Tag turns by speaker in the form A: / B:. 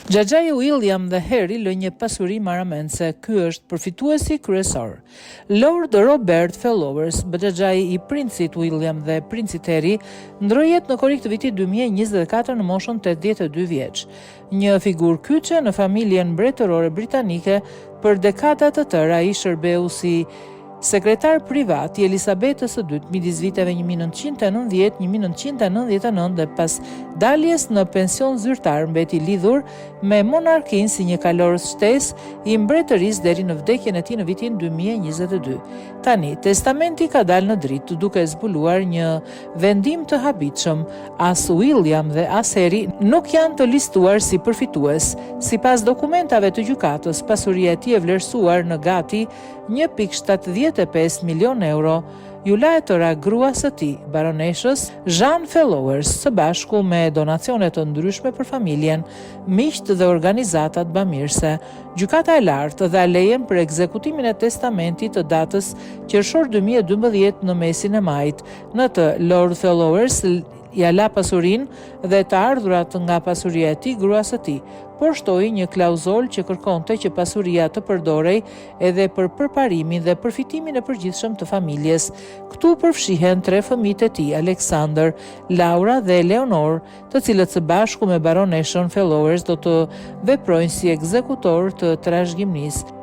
A: Xhaxhai i William dhe Harry lë një pasuri marramendëse, ky është përfituesi kryesor. Lord Robert Fellowes, xhaxhai i Princit William dhe Princit Harry, ndërroi jetë në korrik të vitit 2024 në moshën 82 vjeç. Një figurë kyçe në familjen mbretërore britanike për dekada të tëra, ai shërbeu si Sekretar privat i Elisabetës së Dytë midis viteve 1990, 1999 dhe pas daljes në pension zyrtar mbeti lidhur me monarkinë si një kalorës shtesë i mbretërisë deri në vdekjen e tij në vitin 2022. Tani, testamenti ka dalë në dritë duke zbuluar një vendim të habitshëm, as William dhe as Harry nuk janë të listuar si përfitues. Sipas dokumentave të gjykatës, pasuria e tij e vlerësuar në gati 1.75 milionë euro, iu la e tëra gruas së tij, baroneshës Jean Fellowes, së bashku me donacione të ndryshme për familjen, miqtë dhe organizatat bamirëse. Gjykata e Lartë dha lejen për ekzekutimin e testamentit të datës qershor 2012 në mesin e majit. Në të, Lord Fellowes ia la pasurinë dhe të ardhurat nga pasuria e tij gruas së tij, por shtoi një klauzolë që kërkonte që pasuria të përdorej edhe për përparimin dhe përfitimin e përgjithshëm të familjes. Këtu përfshihen tre fëmijët e tij, Alexander, Laura dhe Eleanor, të cilët së bashku me baroneshën Fellowes do të veprojnë si ekzekutorë të trashëgimisë.